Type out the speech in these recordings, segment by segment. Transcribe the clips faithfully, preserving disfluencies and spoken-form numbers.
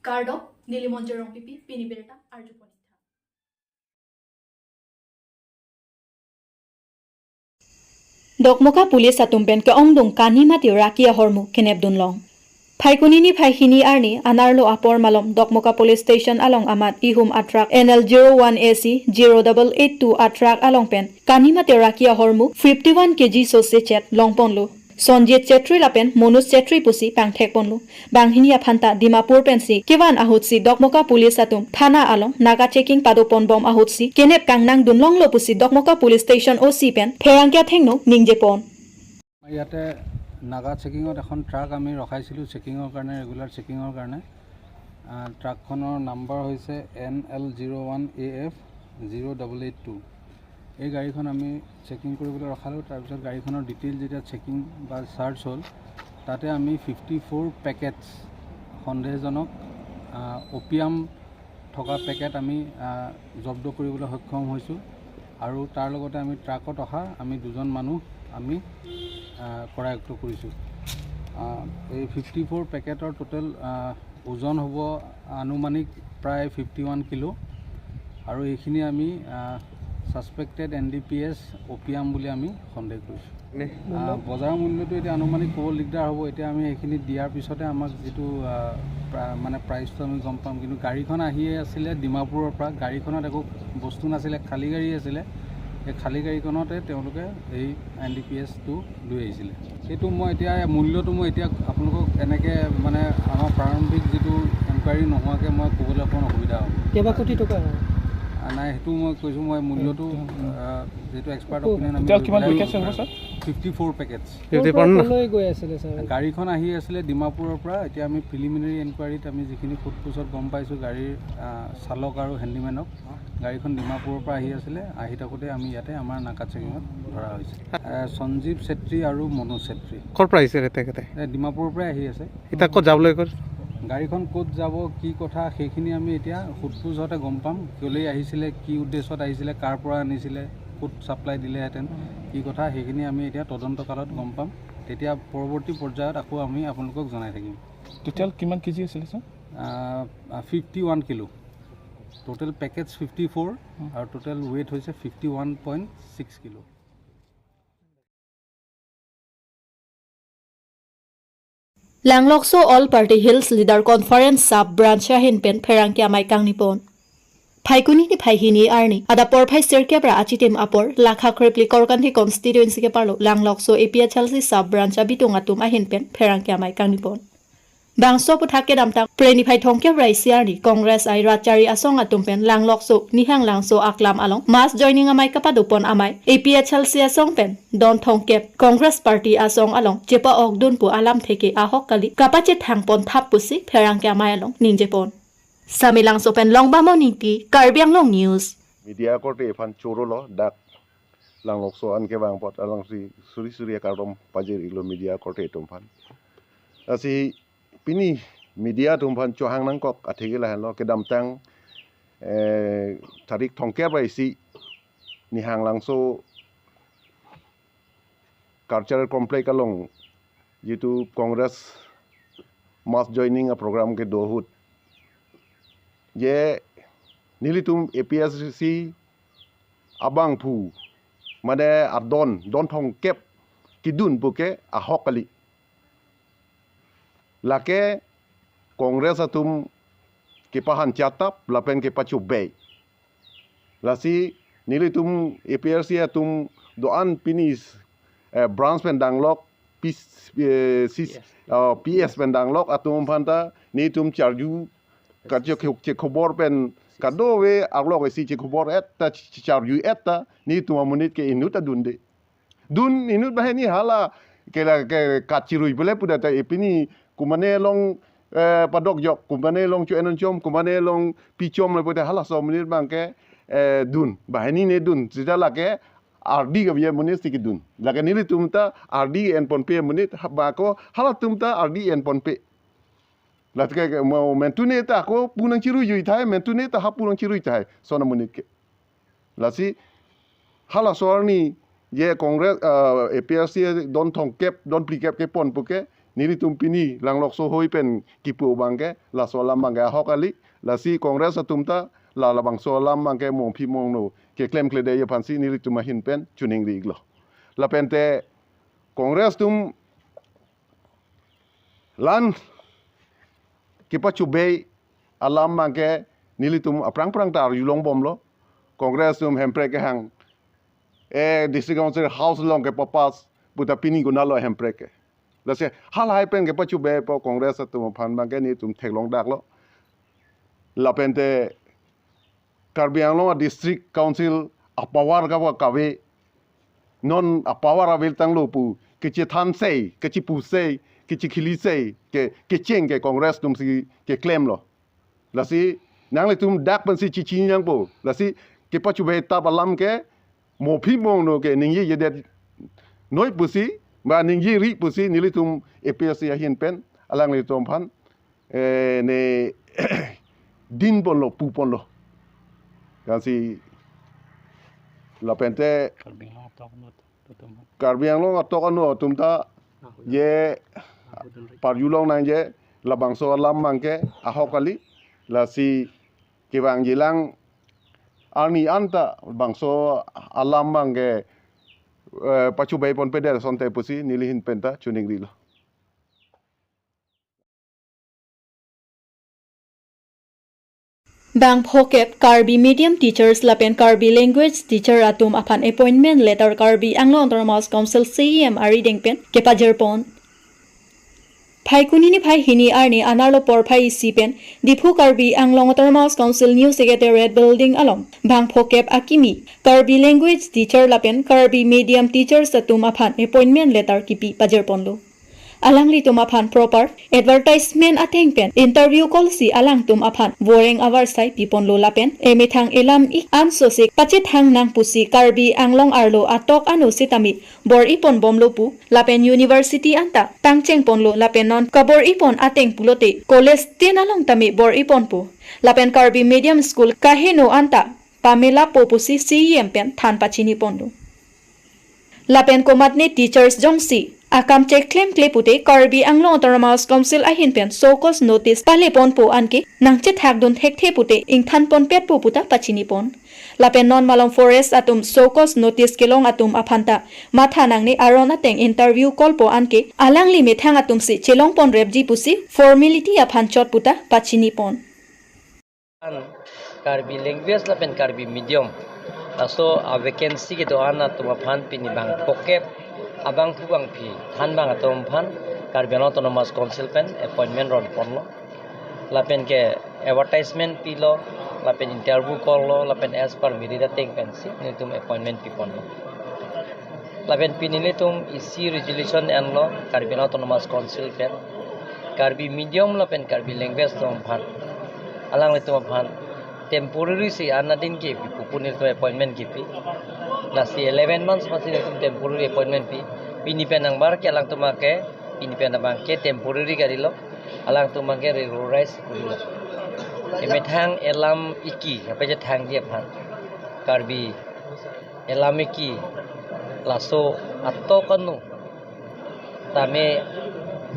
Kardom, neli Monjir Rongpipi, pini birta arju ponitha. Dokmoka police atum pen ke-ongdung kani mate raki ahormu kenep dunlong. Phaikuni niphai hini arni anerlo apor malom Dokmoka police station along amat ihum a truck N L zero one A C zero double eight two a truck along pen kani mate raki ahormu fifty one K G sose chet longponlo. Sonjit Chetri lapen Manoj Chetri pusi pangthekponlo. Banghini aphanta Dimapur pensi kevan ahutsi Dokmoka police atum thana along naga checking padoponbom ahutsi kenep kangnang dunlonglo pusi Dokmoka police station O C pen pherangke athengno ningjepon. ইয়াতে নাগা চেকিঙত এখন ট্ৰাক আমি ৰখাইছিলোঁ চেকিঙৰ কাৰণে, ৰেগুলাৰ চেকিঙৰ কাৰণে। আহ, ট্ৰাকখনৰ নাম্বাৰ হৈছে N L zero one A F zero double eight two। এই গাড়ীখন আমি চেকিং কৰিবলৈ ৰখালোঁ। তাৰপিছত গাড়ীখনৰ ডিটেইল যেতিয়া চেকিং বা চাৰ্চ হ'ল, তাতে আমি ফিফটি ফ'ৰ পেকেটছ সন্দেহজনক, আহ, অপিয়াম থকা পেকেট আমি, আহ, জব্দ কৰিবলৈ সক্ষম হৈছোঁ। আৰু তাৰ লগতে আমি ট্ৰাকত অহা আমি দুজন মানুহ আমি, আহ, কৰায়ত্ব কৰিছোঁ। আহ, এই ফিফটি ফ'ৰ পেকেটৰ টোটেল, আহ, ওজন হ'ব আনুমানিক প্ৰায় ফিফটি ওৱান কিলো। আৰু এইখিনি আমি, ah, suspected N D P S opium বুলি আমি সন্দেহ কৰিছোঁ। নে? আহ, বজাৰ মূল্যটো এতিয়া আনুমানিক ক'ব দিগদাৰ হ'ব। এতিয়া আমি সেইখিনি দিয়াৰ পিছতে আমাক যিটো, আহ, প্ৰা-, মানে প্ৰাইচটো আমি গম পাম। কিন্তু গাড়ীখন আহি আছিলে ডিমাপুৰৰ পৰা, গাড়ীখনত একো বস্তু নাছিলে, খালী গাড়ী আছিলে। এই খালী গাড়ীখনতে তেওঁলোকে এই এন ডি পি এছটো লৈ আহিছিলে। সেইটো মই এতিয়া, মূল্যটো মই এতিয়া আপোনালোকক এনেকে, মানে, আমাৰ প্ৰাৰম্ভিক যিটো এনকুৱাৰী নোহোৱাকে মই ক'বলৈ অকণ অসুবিধা হ'ব। কেইবা কোটি টকা হয়? আ, নাই, সেইটো মই কৈছোঁ, মই মূল্যটো, উম, উম। আ, যিহেতু এক্সপাৰ্ট অপিনিয়ন আমি লৈ পেলাই পেকেটছ হ'ব, sir? Fifty four packets. Fifty four ন? ক'লৈ গৈ আছিলে, ছাৰ? গাড়ীখন আহি আছিলে ডিমাপুৰৰ পৰা। এতিয়া আমি প্ৰিলিমিনাৰী এনকুৱাৰীত আমি যিখিনি সোধ পোছত গম পাইছোঁ, গাড়ীৰ, আ, চালক আৰু হেণ্ডিমেনক। গাড়ীখন ডিমাপুৰৰ পৰা আহি আছিলে, আহি থাকোঁতে আমি ইয়াতে আমাৰ নাকা চেকিঙত ধৰা হৈছে। এ, সঞ্জীৱ ছেত্ৰী আৰু মনোজ ছেত্ৰী। ক'ৰ পৰা আহিছে তেখেতে? এ, ডিমাপুৰৰ পৰাই আহি আছে। এতিয়া ক'ত যাবলৈ কৈ? গাড়ীখন ক'ত যাব, কি কথা, সেইখিনি আমি এতিয়া সোধ পোছ হওঁতে গম পাম। কেলৈ আহিছিলে, কি উদ্দেশ্যত আহিছিলে, কাৰ পৰা আনিছিলে, ক'ত ছাপ্লাই দিলেহেঁতেন, কি কথা, সেইখিনি আমি এতিয়া তদন্ত কালত গম পাম। তেতিয়া পৰৱৰ্তী পৰ্যায়ত আকৌ আমি আপোনালোকক জনাই থাকিম। টোটেল কিমান কেজি আছিলে, ছাৰ? আ, আ, ফিফটি ওৱান কিলো। টোটেল পেকেটছ ফিফটি ফ'ৰ, হুম। আৰু টোটেল ৱেইট হৈছে fifty one point six kilo. Langlokso All Party Hills Leader Conference Sub Branch ahin pen pherangke amei kangnipon. Phaikuni niphai hini arni adap porphai sirkep ra achitim apor Lakha Krepli Korkanthi constituency keparlo Langlokso A P H L C Sub Branch abitung atum ahin pen pherangke amei kangnipon. Bangso aphuthak kedamtang Phre niphai thomkep ra isi arni Congress I ratchari asong atum pen Langlokso Nihanglangso aklam along mass joining amei kapadopon amei A P H L C asong pen don thomkep Congress Party asong along chepa-okdun pu alamthe ke ahok kali kapachethangpon thap pusi pherangke amei along ningjepon. Samelangso pen Longbam Ingti, Karbi Anglong News. Media korte aphan choro lo dak Langlokso an kevang apot alangsi suri suri akardom pajir-ilo media korte atum aphan. Lasi pini media atum aphan chohang nangkok athe ke lahenlo, kedamtang, eh, tarik thomkep ra isi Nihanglangso Cultural Complex along jitu Congress mass joining aprogram kedo ahut, je nelitum A P H L C abangphu, mane adon, don thomkep kedun puke ahok kali. Lake Congress atum kepahan chatap lapen kepachobei. Lasi nelitum A P H L C atum do-an pini, eh, branch pen danglok, P S, eh, C S, P S. Oh, P S pen danglok atum aphanta nelitum charju, kacho ke, che khobor pen kadokave arlok isi che khobor et ta, che charju et ta, nelitum amonit ke inut ta dunde. Dun inut banghini hala ke la ke kachirui pule puda ta epini kumane along, eh, padokjok, kumane along cho-en-un chom, kumane along pichom le puda halaso amonit abangke, eh, dun. Banghini ne dun. Sita lake ardi kave amonit si kedun. Lake nelitum ta ardi enponpe amonit ha-, bako halatum ta ardi enponpe. Lake ke mo mentune ta ako pu nangchiruijui tahai, mentune ta ha pu nangchirui tahai. Sona amonit ke. Lasi halaso arni je Congress, ah, A P H L C don thomkep, don phlikep kepon puke, Nelitum pini Langlokso hoi pen kipu abangke laso alam abangke ahok kali. Lasi Congress atum ta la labangso alam abangke mongphi mongno keklemkledetji aphansi nelitum ahin pen choningri-iklo. Lapente Congress atum la-an kepachobei alam abangke nelitum aphrang aphrang ta arjulongbomlo. Congress atum Hemprek kehang, eh, District Council House along kepapass puta pini konatlo Hemprek ke. Lasi halahai pen kepachobeipo Congress atum aphan abangke nelitum theklongdaklo. Lapente Karbi Anglong a District Council a power kapa kave, non a power avel tanglo pu kechethan sei, kechepu sei, kechekhili sei, ke kecheng ke Congress atumsi keklemlo. Lasi nanglitum dak pensi chechini nangpo. Lasi kepachobei tap alam ke mongphi mongno ke ningjejedet noi pusi, ba ningjeri pusi nelitum A P S C ahin pen alanglitum aphan, eh, ne dinponlo, puponlo. Lasi lapente Karbi Anglong atok anu atum ta je parjulong nangji, labangso alam abangke ahok kali. Lasi kevangjilang arni anta bangso alam abangke, eh, pachobeiponpedet asonte pusi neli ahin pen ta choningrilo. Bang phokep Karbi medium teachers lapen Karbi language teacher atum aphan appointment letter Karbi Anglong Autonomous Council C E M arideng pen kepajirpon. Phaikuni niphai hini arni anerlo porphai isi pen Diphu Karbi Anglong Autonomous Council New Secretariat Building along bang phokep akimi Karbi language teacher lapen Karbi medium teachers atum aphan appointment letter kipi pajirponlo. Alanglitum aphan proper advertisement ateng pen interview call si alangtum aphan voreng avarsai piponlo lapen emethang elam ik ansose pachethang nang pusi Karbi Anglong arlo atok anu sitame bor-iponbomlo pu lapen university anta pangchengponlo lapen non kabor-ipon ateng pulote college tin along tame bor-iponpo lapen Karbi medium school kaheno anta pamelapo pusi C E M pen than pachiniponlo. Lapen komatne teachers jongsi akam cheklemkle pute Karbi Anglong Autonomous Council ahin pen show cause notice paleponpo anke nangchethakdun thekthe pute ingthanponpetpo puta pachinipon. Lapen non malom forest atum show cause notice kelong atum aphanta matha nangne aron ateng interview callpo anke alangli methang atumsi chelongponrepji pusi formality aphan chot puta pachinipon. An Karbi language lapen Karbi medium laso a vacancy kedo-an atum aphan pini bang phokep abangphu bangphi thanbang atum aphan Karbi Anglong Autonomous Council pen appointment ronponlo. Lapen ke advertisement pilo, lapen interview call lo, lapen as per merit ateng pensi nelitum appointment piponlo. Lapen pini nelitum isi resolution enlo Karbi Anglong Autonomous Council pen Karbi medium lapen Karbi language atum aphan, alanglitum aphan temporary si anadin ke pi pupu nelitum appointment kipi. Lasi eleven months masi nelitum temporary appointment pi. Pini pen nangbar ke alangtum ke pini pen abangke temporary kalilo, alangtum abangke regularize kalilo. Emethang elam iki, apa je thangji aphan. Karbi elam iki laso atok anu tame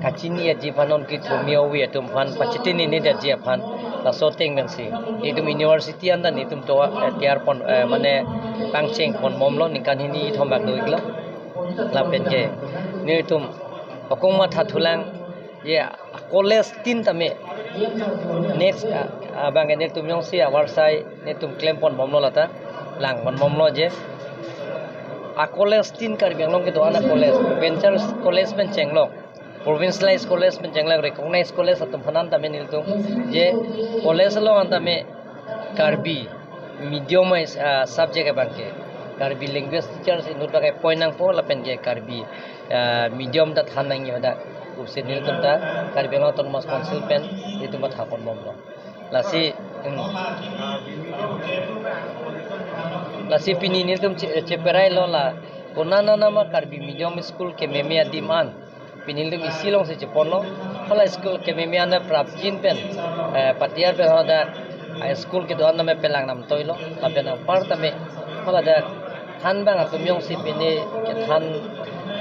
kachini aji aphan, non kithumi awi atum aphan pachitini ni daji aphan laso ateng pensi nelitum university anta nelitum to, eh, tiarpon, eh, mane pangchengponbomlo, ningkan hini thom bak do-iklo. Lapen ke nelitum okong matha thulang, ye college tin tame next, ah, abang nelitum jongsi avarsai nelitum klemponbomlo lata langponbomlo je a college tin Karbi Anglong kedo-an a college, venture college pen chenglok, provincialized college pen chenglok, recognized college atum aphan an tame nelitum je college along an tame Karbi medium wise, ah, subject abangke Karbi language teachers inut abangke appoint nangpo lapen ke Karbi, ah, medium ta than nangji hadak pusi nelitum ta Karbi Anglong Autonomous Council pen nelitum ta thaponbomlo. Lasi, hmm. Lasi pini nelitum che-, cheperailo la konat nama Karbi medium school kememe adim an pini nelitum isi alongsi cheponlo. Hala school kememe an prapjin pen, eh, patiar pen hadak, ah, school kedo-an tame pelang namtoilo. Lapen anpar tame hala dak thanbang atum jongsi pini kethan,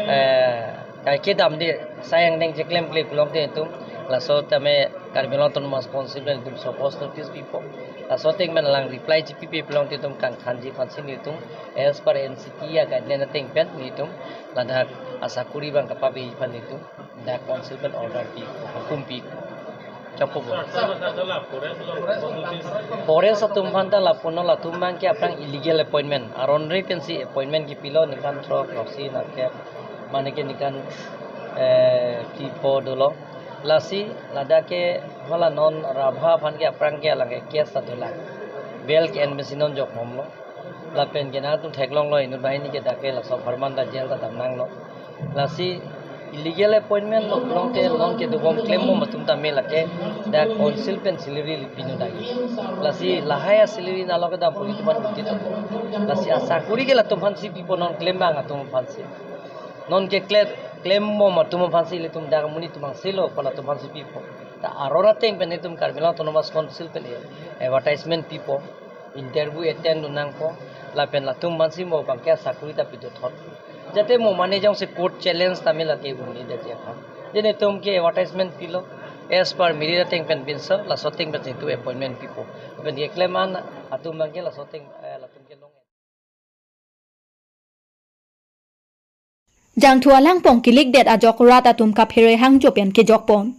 eh, Kaike damde, sai angdeng cheklem kle pulote itum, laso tame Karbi Anglong Autonomous Council pen itum suppose notice pipo. Laso ateng pen alang reply chepipe pulote itum kangthanji aphansi nelitum as per N C T a guideline ateng pen nelitum ladak asakuri abang kapave aphan nelitum dak council pen order pi, hukum pi. Chokpo. Forest atum aphan ta lapunon, latum abang ke aphrang illegal appointment. Aron re pensi appointment kipilo, ningkan throk, throksi, ningkan, mane ke ningkan, eh, phli pho dolo. Lasi ladak ke hala non Rabha aphan ke aphrang ke alang ke case ta dolang. Bail ke-en pensi non jok bomlo. Lapen ke nangtum theklonglo, inut banghini ke dak ke laso apharman ta jail ta damnanglo. Lasi illegal appointment lo pulote non kedobom klembom atum tame lake dak council pen salary pinu dagi. Lasi lahai a-salary nalo kedam puli tuman udit atum. Lasi asakuri ke latum aphansi pipo, non klembang atum aphansi. Non ke kle-, klembom atum aphansi ilitum dak amonit atum angselo, pu latum aphansi pipo. Ta aron ateng pen itum Karbi Anglong Autonomous Council pen advertisement pipo, interview attend dun nangpo, lapen latum aphansi mo abang ke asakuri ta pido thot. Jate mo mane jongsi court challenge tame lake un-e detji aphan. Je nelitum ke advertisement pilo, as per merit ateng pen pinso, laso ateng pen itum appointment pipo. Lapen keklem an atum abang ke laso ateng, eh, latum ke long. Jangthu alangpong kilikdet ajok rat atum kaphere hangjo pen kejokpon.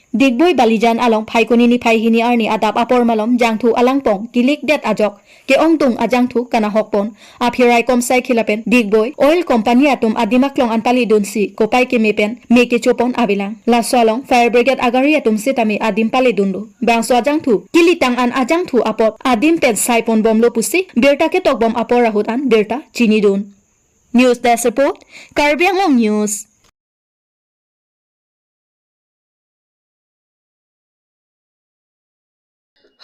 Digboi Balijan along Phaikuni niphai hini arni adap apor malom jangthu alangpong kilikdet ajok ke-ongdung ajangthu kanahokpon. Apherai Komsai khila pen Digboi Oil Company atum adim aklong an palidunsi kopai keme pen me kechopon avelang. Laso along fire brigade agari atum setame adim palidunlo. Bangso ajangthu kilitang an ajangthu apot adim pen saiponbomlo pusi birta ketokbom apor ahut an birta chinidun. News Desk Report, Karbi Anglong News.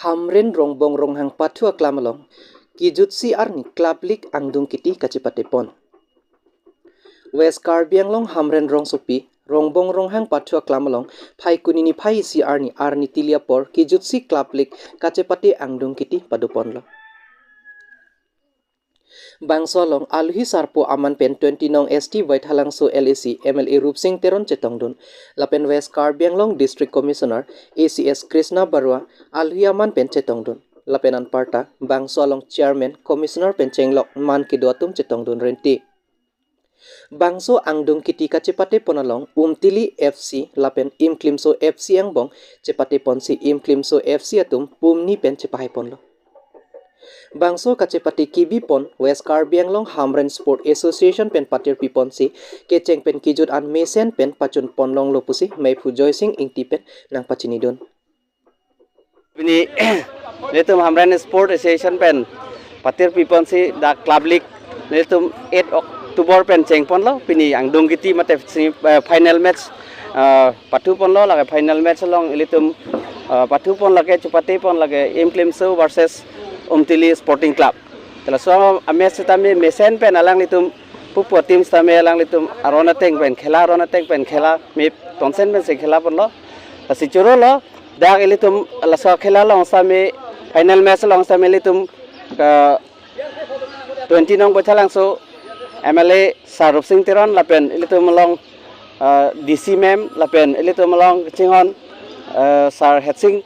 Hamren Rongbong Ronghang pathu aklam along kijutsi arni Club League angdung kiti kachepatepon. West Karbi Anglong Hamren rongsopi Rongbong Ronghang pathu aklam along Phaikuni niphai isi arni, arni tili apor kijutsi Club League kachepate angdung kiti padoponlo. Bangso along alohi sarpo aman pen twenty nong S T Baithalangso L A C M L A Rupsing Teron chetongdun. Lapen West Karbi Anglong District Commissioner A C S Krishna Barua alohi aman pen chetongdun. Lapen anparta bangso along chairman, commissioner pen chenglok man kedo atum chetongdun renti. Bangso angdung kiti kachepatepon along Umtili F C lapen Imklimso F C angbong chepateponsi Imklimso F C atum pumni pen chepahaiponlo. Bangso kachepate kibipon West Karbi Anglong Hamren Sport Association pen patirpiponsi kecheng pen kijut an mesen pen pachunponlonglo pusi Meiphu Joysing Ingti pen nangpachinidun. Pini nelitum Hamren Sport Association pen patirpiponsi dak Club League nelitum eight October pen chengponlo. Pini angdung kiti mate semi, eh, final match, eh, pathuponlo, lake final match along ilitum, eh, pathupon lake chepatepon lake Imklimso versus Umtili Sporting Club. Laso amatch setame mesen pen alanglitum pupo team setame alanglitum aron ateng pen khela, aron ateng pen khela, me tonsen pensi khelaponlo. Lasi chorolo, dak ilitum laso khela along setame final match along setame ilitum, eh, twenty nong Baithalangso M L A Sir Rupsing Teron lapen ilitum along, eh, D C ma'am lapen ilitum along chinghon, eh, Sir Hetsing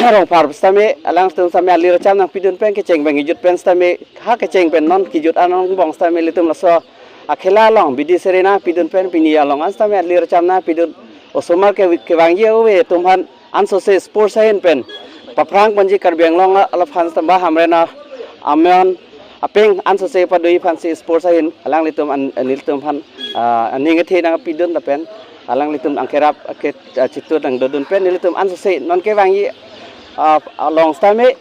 Rongphar setame alangtum setame alir acham nangpidun pen kecheng pen kijut pen setame ha kecheng pen non kijut angbong setame ilitum laso akhela along bidi sere nangpidun pen pini along an setame alir acham nangpidun. Osomar ke, kevangji ove atum aphan ansose sports ahin pen paphrangponji Karbi Anglong alaphan setame ba Hamren amen apeng ansose padoi aphansi sports ahin alanglitum an, nelitum aphan, ah, aning athe nangpidun lapen alanglitum angkerap ake, ah, chitu nangdodun pen nelitum ansose non kevangji, ah, along setame,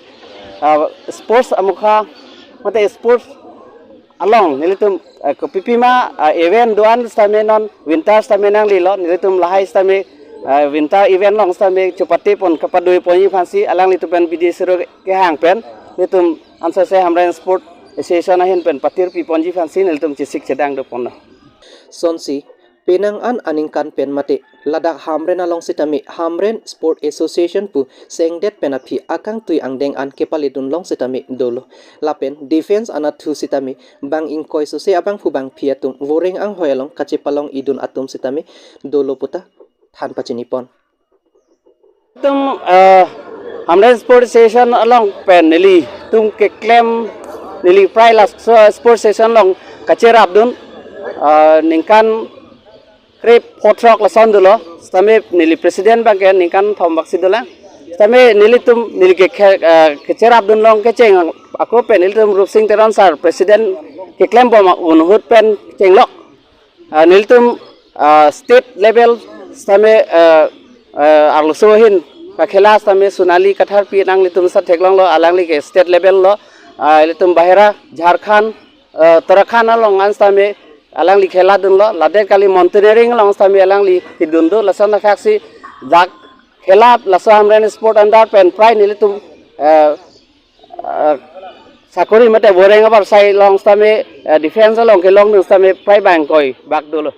ah, sports amokha mate sports along nelitum, eh, kopipima, eh, event do-an setame non winter setame nanglelo, nelitum lahai setame, eh, winter event along setame chepatepon kapadoiponji aphansi alanglitum pen bidi sere kehang pen nelitum ansose Hamren Sport Association ahin pen patirpiponji aphansi nelitum chesik chedang doponlo. Sonsi Penang an aningkan pen mate ladak Hamren along sitame Hamren Sport Association pu sengdet pen aphi akangtui angdeng an kepaledun long sitame dolo. Lapen defense anatthu sitame bang ingkoi sose abangphu bangphi atum voreng anghoi along kachepalong idun atum sitame dolo puta than pachini pon. Tum, eh, Hamren Sports Association along pen nelitum keklem, neli prai laso Sports Association along kacherapdun, eh, ningkan krep phothrok lason dolo, sitame neli president abangke ningkan thom baksi dolang. Sitame nelitum neli ke, ke, eh, kecherapdun long kecheng ako pen nelitum Rupsing Teron sir president keklembom ahut pen chenglok. Ah, nelitum, ah, state level sitame, ah, ah, arloso ahin kakhela sitame Sonali Katharpi nanglitum sa theklonglo, alangli ke state level lo, ah, ilitum bahera Jharkhand, ah, Uttarakhand along an sitame alangli kheladunlo, ladet kali mountaineering along sitame alangli kedun do, lason athaksi dak khela laso Hamren Sport under pen prai nelitum, ah, ah, sakori mate voreng abar sai long sitame, ah, defense along kelongdun sitame prai bang ingkoi bak dolo.